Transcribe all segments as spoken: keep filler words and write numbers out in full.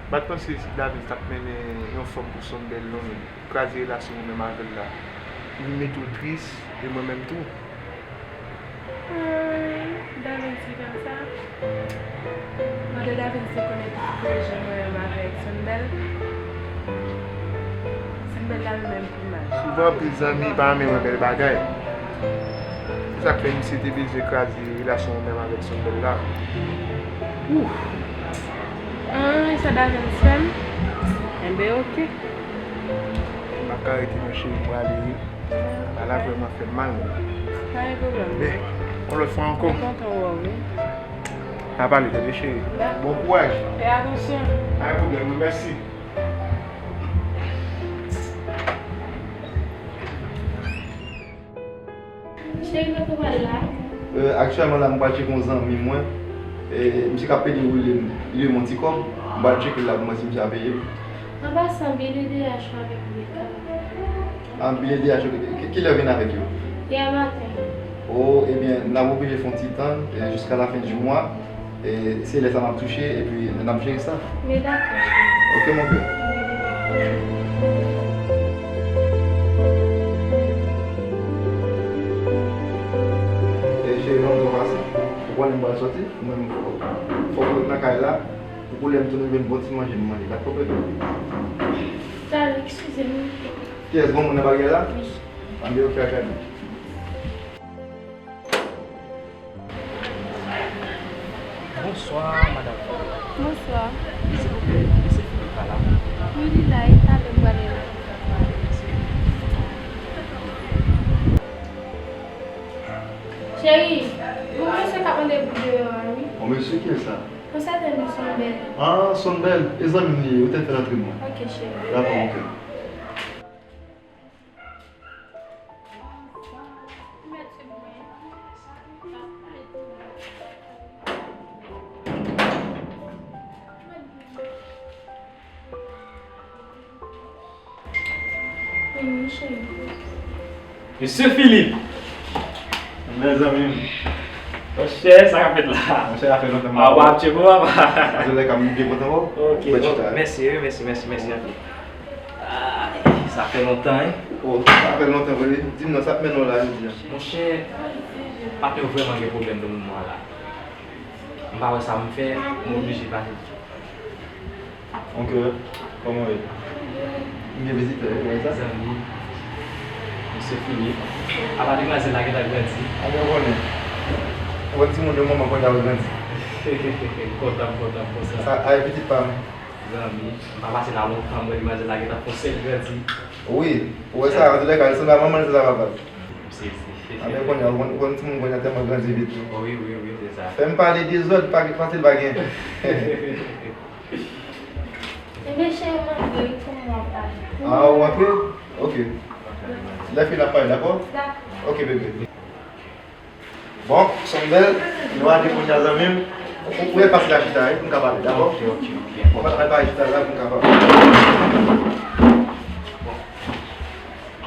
M pa t panse Davens t ap mennen yon fanm pou Sonbèl non, men kraze relasyon ou menm avè l la. Li mete w tris, e mwen menm tou. Hmm, Davens li konsa. Pandan Davens te konnen tout pwoje mwen menm avèk Sonbèl, Sonbèl la menm pi mal. Souvan anpil zanmi pa renmen wè bèl bagay. Se sa k fè misye te bezwen kraze relasyon ou menm avèk Sonbèl la. Ouf! Ah, e sa Davens fè m? Enben, oke. M pa ka rete non cheri, m prale wi. Bagay la vrèman fè m mal. Pa gen pwoblèm. Men, yon lòt fwa ankò. Mwen kontan wè w wi. N a pale tande cheri. Dakò. Bon kouraj. Fè atansyon. Pa gen pwoblèm, mèsi. Cheri, kote w pral la? Euh, aktyèlman la, m pral tcheke yon zanmi mwen. E, misye k ap pede woule m, li dwe m yon ti kòb. M pral tcheke l la pou m wè si misye a peye m. An pasan, bilye D H ou avèk Beka. Ah, bilye D H ou, ki, ki, kilè w vin avèk yo? Yè maten. Oh, ebyen, n ap oblije fè yon ti tann, e, jiska la fen di mwa. E se lè sa m ap touche, epi n ap jere sa. Men dakò. Ok, mon cœur. E cheri, non, nou pase. Ou konnen m pral soti, mwen menm fòk, fòk mwen nan kay la. Pou lè m tounen jwenn bon ti manje m manje. Dakò, bebe? Dale, eskize m. Kiyès, bon moun nan bagay la? Wi. Anben, ok, a gade. Bonswa, madanm. Bonswa. Silvouplè, mesye Filip pa la? Wi, li la, e talè m prale la. Cheri, gon mesye k ap mande pou deyò a, wi. Yon mesye kiyès sa? Yon sèten non Sonbèl. Ah, Sonbèl, e zanmi m li ye, ou te fè l antre mwen. Ok, cheri. Dakò, ok. Vini, cheri. Mesye Filip! Mezanmi. Monchè, sa k ap fèt la? Monchè, sa fè lontan m pa wè w. Ah, w ap tcheke w, papa. Antoulèka, m byen kontan wè w. Ok, mèsi, mèsi, mèsi, mèsi anpil. Ay, sa fè lontan, hein? Oh, sa fè lontan vre. Di m non, sa k mennen w la jodi a? Monchè, patnè w vrèman gen pwoblèm nan moman an la. M pa wè sa m fè, m oblije pase. Mon cœur, kòman w ye? M gen vizitè, ou konnen sa? Zanmi, mesye Filip. Apa demwazèl la gentan grandi? A, mwen konnen. Ou wè timoun yo manman kounye a yo grandi. M kontan, m kontan, m kontan. Sa, ay, pitit pa m. Zanmi, m pa pase la lontan, m wè demwazèl la gentan fè yon sèl grandi. Wi, ou wè sa, antoulèka, li sanble a manman l, li sanble a papa l. M sezi. A, men kounye a, ou konn, ou konn timoun kounye a tèlman grandi vit tou. Oh, wi, wi, wi, se sa. Fè m pale dezòd, pa gen, fasil pa gen. Ebyen, cheri, m antre, wi, pou m wè w pale. Ah, ou antre? Ok. Lè fini n ap pale, dakò? Dakò. Ok, bebe. Bon, Sonbèl, nou ale kounye a, zanmi m. Ou, ou, ou fasil a chita, wi, pou n ka pale, dakò? Ok, ok, ok. Ou pa, pa, pa chita la pou n ka pale. Bon.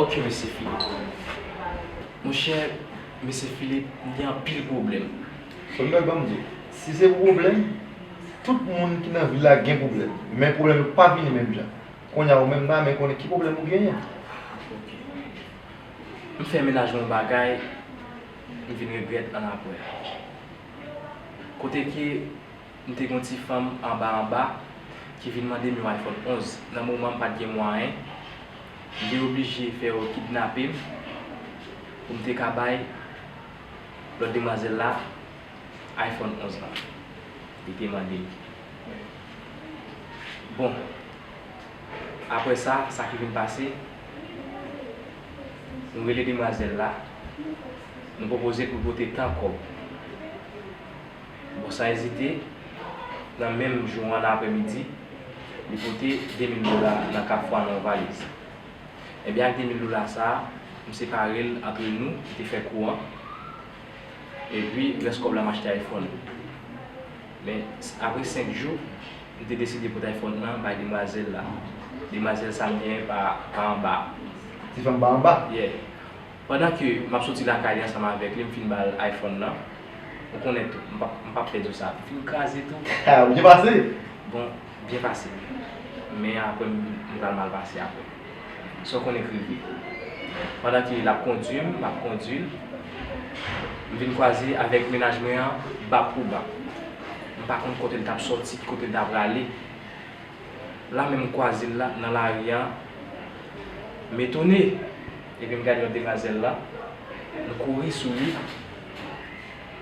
Ok, mesye Filip. Monchè, mesye Filip, m gen anpil pwoblèm. Sonbèl, ban m di w, si se pou pwoblèm, tout moun ki nan vil la gen pwoblèm. Men pwoblèm yo pa vini menm jan. Kounye a ou menm la, men konnen ki pwoblèm ou genyen. Ok. M fè mennaj mwen yon bagay, m vin regrèt annapre. Kote ke m te gen yon ti fanm anba anba ki vin mande m yon iPhone onz. Nan moman m pa t gen mwayen, m te oblije fè yo kidnape m pou m te ka bay lòt demwazèl la iPhone onz la. Li te mande m. Bon, apre sa, sa ki vin pase, nou rele demwazèl la, nou pwopoze pou l pote tan kòb. Bon, san ezite, nan menm jou an nan aprèmidi, li pote de mil dola nan Kafou a nan yon valiz. Ebyen, ak de mil dola sa a, m separe l antre nou, li te fè kou an. Epi, rès kòb la, m achte iPhone. Men, s-, apre senk jou, m te deside pote iPhone nan bay demwazèl la. Demwazèl sa m genyen pa, pa anba. Ti fanm pa anba? Yeah. Pandan ke m ap soti lakay li ansanm avèk li, m fin ba l iPhone nan. Ou konnen tou, m p ap, m p ap pèdi sa. Li fin kraze tou. Ha, ou byen pase? Bon, Byen pase. Men apre, m, m pral mal pase apre. Sa w konnen k rive. Pandan ke l ap kondui m, m ap kondui l, m vin kwaze avèk mennaj mwen an bap pou bap. M pa konn kote l t ap sòti, ki kote l t ap prale. La menm m kwaze l la, nan lari a, m etone. Epi m gade yon demwazèl la, m kouri sou li.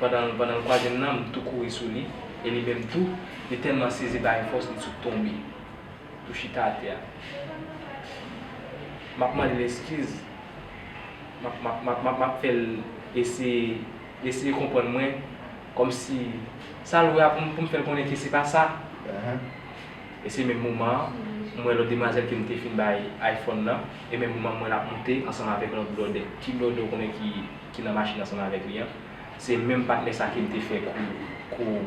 Pandan, pandan l kwaze m nan, m tou kouri sou li. E li menm tou, li tèlman sezi pa yon fòs, li sot tonbe. Tou chita atè a. M ap mande l eskiz. M ap, m ap, m ap, m ap, m ap fè l eseye, eseye konprann mwen. Kòmsi sa l wè a pou m, pou m fè l konnen ke se pa sa. E se menm moman an, m wè lòt demwazèl ke m te fin bay iPhone nan. E menm moman an, m wè l ap monte ansanm avèk lòt blòdè. Ti blòdè w konnen ki, ki nan machin ansanm avèk li an. Se menm patnè sa ke m te fè kou, kou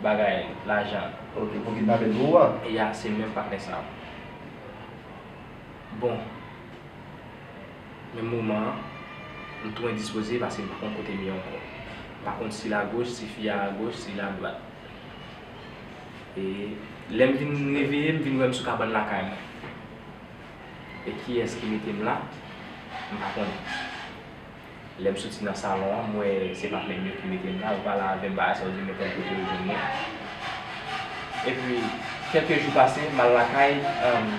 bagay, lajan. Ok, pou kidnape l pou ou a? Ya, se menm patnè sa. Bon, menm moman an, m tou endispoze paske m pa konn kote m ye ankò. M pa konn si l agoch, si fi a agoch, si l adwat. E lè m vin reveye, m vin wè m sou kabann lakay mwen. E kiyès ki mete m la? M pa konnen. Lè m soti nan salon an, m wè se patnè m yo ki mete m la, yo pale avè m, bagay sa yo di m, men tèl kote yo jwenn mwen. Epi, kèlke jou pase, m al lakay, um,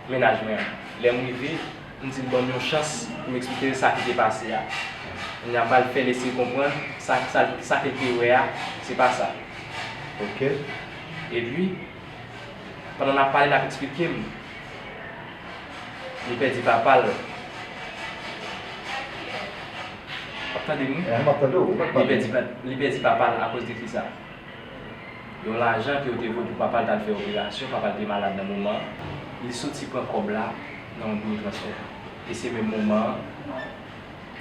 mennaj mwen an. Lè m rive, m di l ban m yon chans pou m eksplike l sa ki te pase a. Kounye a, m pral fè l eseye konprann sa, sa, sa ke l te wè a, se pa sa. Ok. Epi, pandan n ap pale, l ap eksplike m. Li pèdi papa l. W ap tande m, wi? Eh, m ap tande w, w pa t pale. Li pèdi pa, li pèdi papa l akoz de kisa? Yon lajan ke yo te voye pou papa l t al fè operasyon, papa l te malad nan moman an. Li soti pran kòb la nan yon biwo transfè. E se menm moman an,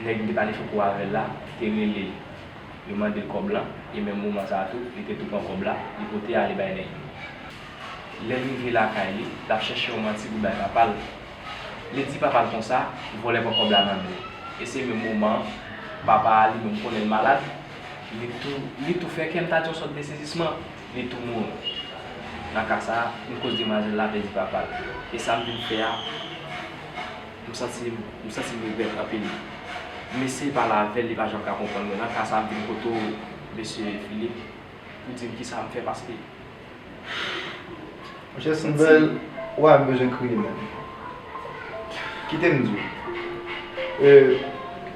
nèg m te pale fouko avè l la, te rele l. Yo mande l kòb la, e menm moman sa a tou, li te tou pran kòb la, li pote ale bay nèg yo. Lè l rive lakay li, l ap chèche yon manti pou bay papa l. Li di papa l konsa, vòlè pran kòb la nan men w. E se menm moman an, papa a li menm konnen l malad, li tou, li tou fè kè m ta di yon sòt de sezisman, li tou mouri. Nan ka sa a, m koz demwazèl la pèdi papa l. E sa m vin fè a, m santi, m santi m regrèt anpil. M eseye pale avè l, li pa janm ka konprann mwen. Nan ka sa a, m vin kote w, mesye Philippe, pou di m kisa m fè, paske Monchè Sandrel, ou pa bezwen kriye menm. Kite m di w, e,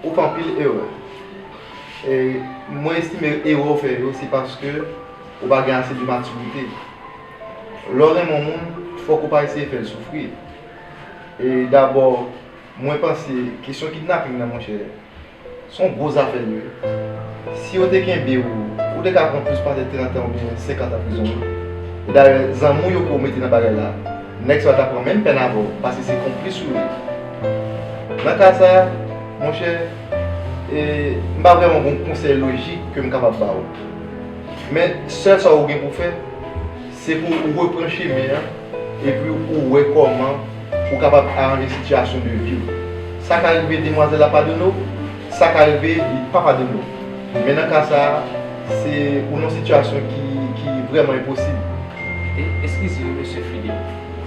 ou fè anpil erè. E, mwen estime erè w fè yo, se paske ou pa gen ase de matirite. Lè w renmen yon moun, fòk ou pa eseye fè l soufri. E dabò, mwen panse kesyon kidnaping nan, monchè, se yon gwo zafè l ye. Si yo te kenbe w, ou te ka pran plis pase trant an oubyen senkant an prizon, wi. E dayè, zanmi w yo ke w mete nan bagay la, nèg sa yo ta pran menm pèn avè w, paske se konplis ou ye. Nan ka sa a, monchè, e, m pa vrèman gen yon konsèy lojik ke m kapab ba w. Men, sèl sa w gen pou w fè, se pou w repran chemen an, epi ou wè kòman ou kapab aranje sitiyasyon de vi w. Sa ka rive demwazèl la padone w, sa ka rive li pa padone w. Men nan ka sa a, se ou nan yon sitiyasyon ki, ki vrèman enposib. E, eskize wi, mesye Philippe,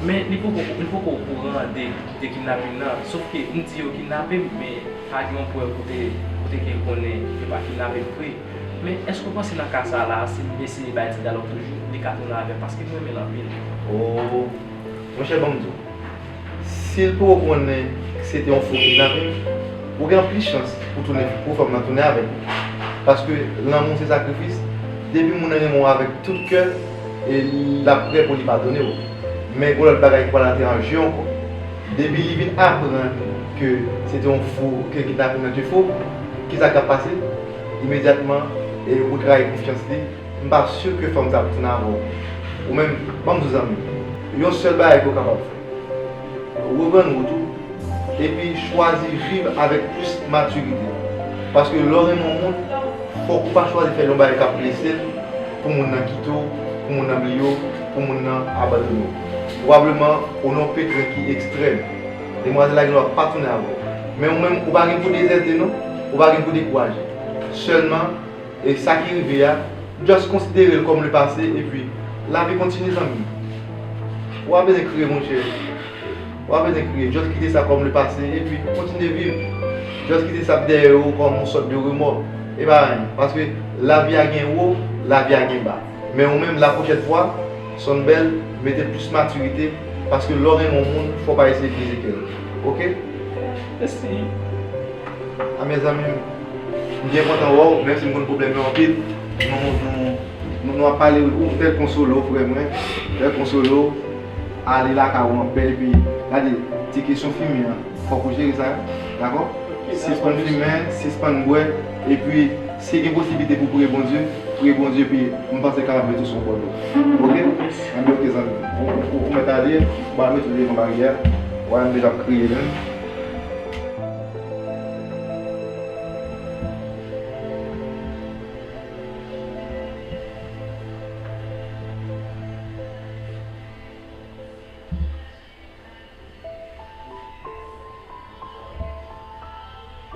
men li poko, li poko okouran de, de kidnaping nan. Sòf ke m di yo kidnape m, men pa gen yon prèv kote, kote ke l konnen yo pa kidnape m vre. Men èske w panse nan ka sa a la, si m eseye bay ti dyalòg toujou, li ka tounen avè m, paske m renmen l anpil? Oh, monchè, ban m di w, si l poko konnen se te yon fo kidnaping, ou gen anpil chans pou tounen, pou fanm nan tounen avè l. Paske lanmou se sakrifis. Depi moun nan renmen w avèk tout kè, e l ap prè pou li padone w. Men gen lòt bagay ki pral antre an je ankò. Depi li vin aprann ke se te yon fo, ke kidnaping nan te fo, kisa k ap pase? Imedyatman, e ou trayi konfyans li. M pa si ke fanm sa ap tounen avè w. Ou menm, ban m di w zanmi, yon sèl bagay ke w kapab fè. Reprann wout ou, epi chwazi viv avèk plis matirite. Paske lè w renmen yon moun, fòk ou pa chwazi fè l yon bagay k ap blese l, pou moun nan kite w, pou moun nan bliye w, pou moun nan abandone w. Pwobableman, ou nan yon petren ki ekstrèm. Demwazèl la gen dwa pa tounen avè w. Men ou menm, ou pa gen pou dezète non, ou pa gen pou dekouraje. Sèlman, e sa ki rive a, just konsidere l kòm le pase, epi Lavi kontinye, zanmi m. Ou pa bezwen kriye, monchè. Ou pa bezwen kriye. Just kite sa kòm le pase epi kontinye viv. Just kite sa dèyè ou kòm yon sòt de remò. E pa anyen. Paske lavi a gen wo, lavi a gen ba. Men ou menm, la pwochèn fwa, Sonbèl, mete plis matirite, paske lè w renmen yon moun, fò w pa eseye brize kè l. Oke? Mèsi. A, mezanmi, m byen kontan wè w, menm si m konn pwoblèm yo anpil, nou, nou, nou, nou ap pale, ou fè konsole w, frè mwen, fè konsole w, ale lakay ou anpè, epi, gade, ti kesyon fimen an, fòk ou jere sa, dakò? Sispann fimen, sispann bwè, epi, si gen posiblite pou w priye Bondye, priye Bondye, epi m panse l kapab mete w sou yon bòn wout. Oke? Anben, oke, zanmi. Ou, ou, ou mèt ale, ou al mete w devan baryè a, w a menm deja ap kriye menm.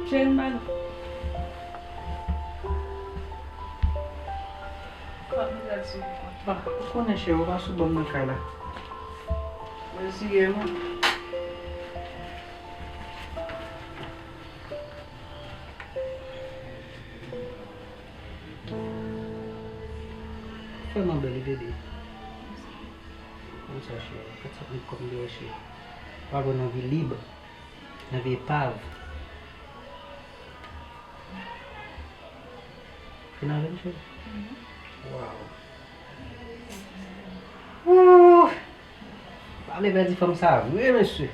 Cheri, m ba nou. Bon, ou konnen, cheri, ou pa sou bòn nan kay la. Mwen siye, mwen. Fè m anbèl, bebe. Konsa, cheri. Kat sa pran kòm de cheri. Pa bon nan vi lib. Nan vi epav. Fin avè m, cheri. Waw. Ooh! Pale bèl ti fanm sa vre, mesye.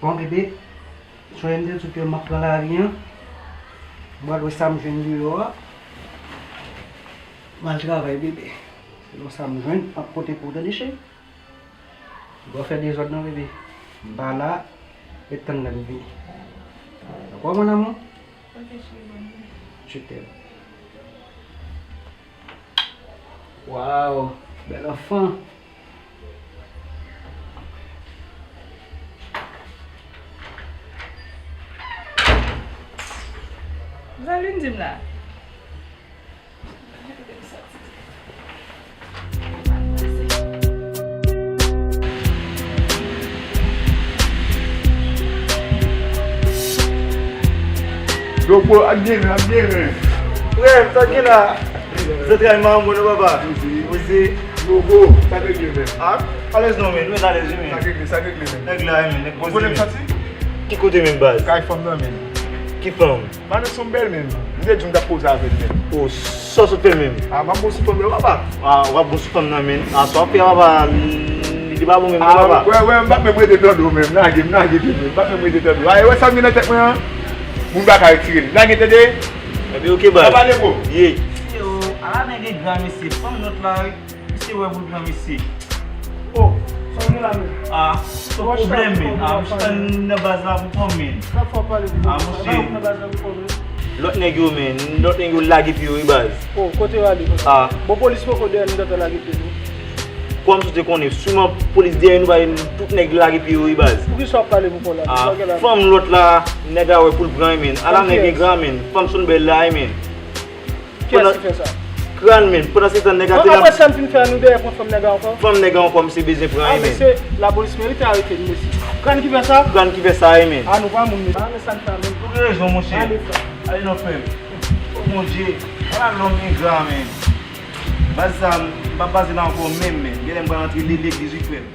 Bon, bebe, sonje m te di w ke m ap pran lavi an. M pral wè sa m jwenn deyò a. M al travay, bebe. Selon sa m jwenn, m ap pote pou w, tande, cheri. Ou pa fè dezòd non, bebe. M pa la, ret tann lè m vini. Dakò, mon amour? Ok, cheri, bonne nuit. Je t'aime. Waw, bèl anfan. Sa l vin di m la? Yo, bro, ap byen, ap byen. Frè m, sa gen la? Zantray manman, papa. Poze. Yo, bro, sa k regle, men? Ah, alèz non, men. Nou alèz, wi, men. Sa k regle, sa k regle, men? Nèg la, men. Nèg poze, men. Ou konnen m soti? Ki kote, men, baz? Kay fanm nan, men. Ki fanm? Madan Sonbèl menm. M te di w m t ap poze avè l menm. O, sa w sot fè menm? A, m ap bon sou fanm nan, papa. A, w ap bon sou fanm nan, menm. A, sa w ap fè a, papa, li, li pa bon menm, non, papa. Wè, wè, m p ap menm rete tande w menm. Lage m, lage tande w. M p ap menm rete tande w. A, e wè sa m gen nan tèt mwen an? Moun pa ka retire li. Lage tande. Ebyen, oke, baz. N ap pale, bro. Ye. Yo, ala nèg engra, mesye. Fanm lòt la, wi. Misye wè bout nan misye. Oh, sa w gen la menm? Ah, se yon pwoblèm, men. Ah, misye nan baz la pou fanm, men. Sa fò pale pou fanm nan baz la pou fanm, men. Lòt nèg yo, men. Lòt nèg yo lage pye yo, wi, baz. Oh, kote yo ale? Ah. Bon, polis poko dèyè nou, tata lage pye nou. Kòm si w te konnen, siman polis dèyè nou, bay tout nèg lage pye yo, wi, baz. Poukisa w ap pale pou fanm la? Ah, fanm lòt la, nèg la wè pou l pran, men. Ala nèg engra, men. Fanm Sonbèl la, men. Kiyès ki fè sa? Kran, men. Pandan se tan, nèg la te la. Apre sa n fin fè a, nou dèyè pran fanm nèg la ankò? Fanm nèg la ankò, misye bezwen pran, men. Ah, mesye, lapolis merite arete nou, mesye. Kran ki fè sa? Kran ki fè sa, men. Ah, nou pa moun, mesye. Ah, men sa n fè a, men. Pou ki rezon, monchè? Ale, frè. Ale non, frè m. O Bondye, ala lòm engra, men. Baz sa, m pa baze la ankò menm, men. Genlè m pral antre legliz, wi, frè m.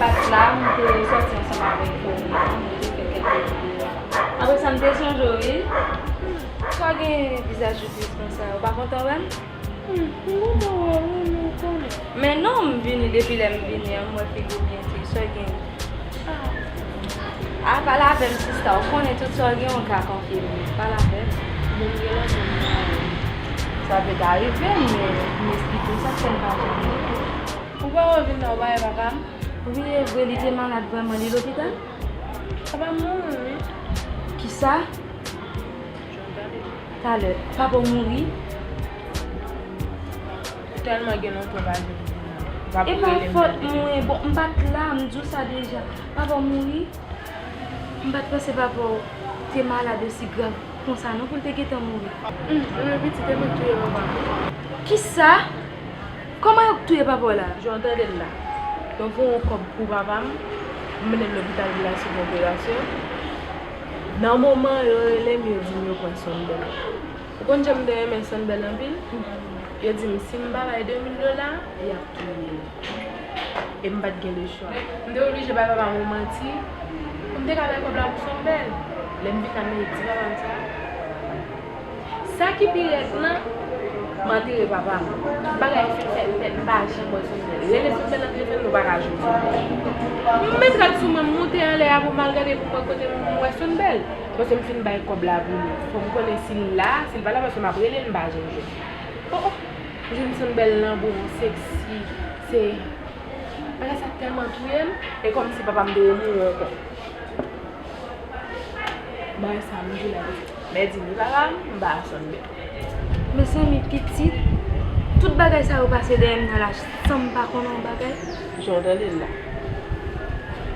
Pat la, m te sòti ansanm avèk Florian, nou te fè kèk ti deyò. Apre sa, m te sonje w, wi. Sa w gen vizaj ou tris konsa? Ou pa kontan wè m? Hmm, m kontan wè w, wi, men w konnen. Men non, m vini, depi lè m vini an, m wè figi w byen tris. Sa w gen? Ah. Ah, pale avè m, sista. Ou konnen tout sa w gen, ou ka konfye m. Pale avè m. Bon, m gen lontan m pa wè w. Sa pèt arive m, men m esplike w sa k fè m pa janm rete. Ou pa wè w vin la, ou pa wè papa m? Wi, e vre, li te malad vrèman. Li lopital? Papa m mouri, wi. Kisa? Talè, papa w mouri? Tèlman gen lontan w pa jwenn li la. E pa fòt mwen, bon, m pa t la, m di w sa deja. Papa w mouri? M pa t panse papa w te malad osi grav konsa non pou l te gentan mouri. Hum, wi, pitit, e mwen k touye papa m. Kisa? Kòman yo k touye papa w la? Jan w tande l la. Yo voye yon kòb pou papa m, m mennen l lopital pou l al swiv yon operasyon. Nan moman yo rele m, yo di m yo pran Sonbèl. Ou konn jan m te renmen Sonbèl anpil? Yo di m si m pa bay de mil dola, y ap touye m. E m pa t gen lechwa. M te oblije bay papa m yon manti pou m te ka bay kòb la pou Sonbèl. Lè m vin Amerik, di papa m sa. Sa ki pi rèd lan, m antere papa m. Bagay fin fèt, fèt, m pa janm wè Sonbèl. Rele Sonbèl nan telefòn, nou pa ka jwenn Sonbèl. M menm gad sou mwen, m moute anlè a pou m al gade pou m wè kote m wè Sonbèl. Paske m fin bay kòb la pou li. Fò m konnen si l la, si l pa la, paske m ap rele l, m pa janm jwenn. Oh, oh. M jwenn Sonbèl nan bon, seksi, se, bagay sa tèlman touye m, e kòmsi papa m te remouri ankò. Bagay sa, m di la, mèdi ni papa m, m pa Sonbèl. Mezanmi, pitit, tout bagay sa yo pase dèyè m nan la, san m pa konnen yon bagay. Jan w tande l la.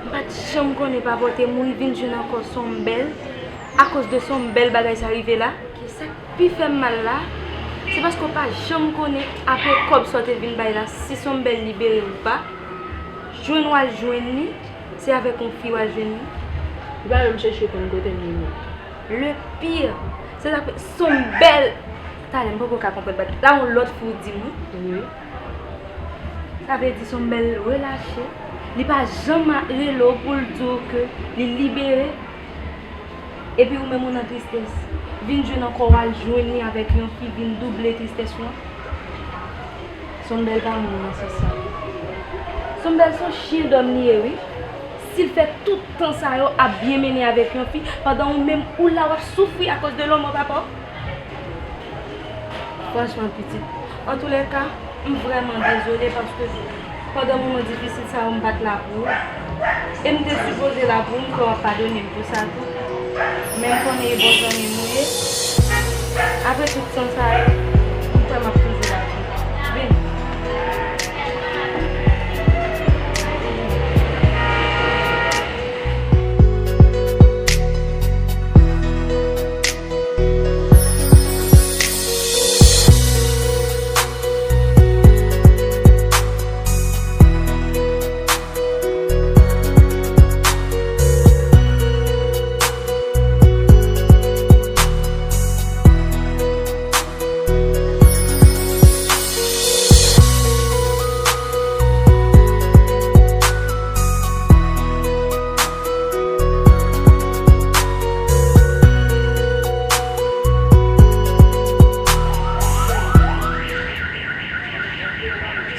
M pa t janm konnen papa w te mouri, vin jwenn ankò Sonbèl. Akoz de Sonbèl bagay sa rive la. Sa k pi fè m mal la, se paske w pa janm konnen apre kòb sa w te vin bay la, si Sonbèl libere ou pa. Jwenn w al jwenn li, se avèk yon fi w al jwenn li. Li pa menm chèche konn kote m ye non. Le pire, se sa k fè Sonbèl, talè m poko ka konprann, but la yon lòt fi w di m wi. Wi. Sa vle di Sonbèl relache, li pa janm rele w pou l di w ke li libere. Epi ou menm ou nan tristès. Vin jwenn ankò w al jwenn li avèk yon fi vin double tristès ou an. Sonbèl pa moun nan se sa. Sonbèl se yon chyen dòm li ye wi. Si l fè tout tan sa yo ap byen mennen avèk yon fi, pandan ou menm ou la w ap soufri akoz de lanmò papa w. Franchman pitit, antoulèka, m vrèman dezole paske pandan moman difisil sa yo m pa t la pou ou. E m te sipoze la pou ou, m kwè w ap padone m pou sa tou. Men m konnen e bon zanmi m ou ye. Apre tout tan sa yo, m kwè m ap toujou la pou ou. Vin.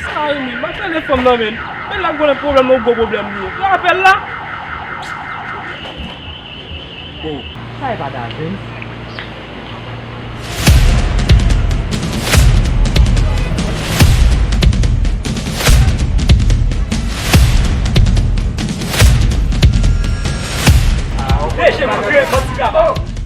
Sa a ye menm? M ap pale fanm nan menm. Men l ap gwo nan pwoblèm, yon gwo pwoblèm li ye. Pran apèl la. Oh, sa e pa David? Ah, ok. Hey, je m'en vais, mon petit gars.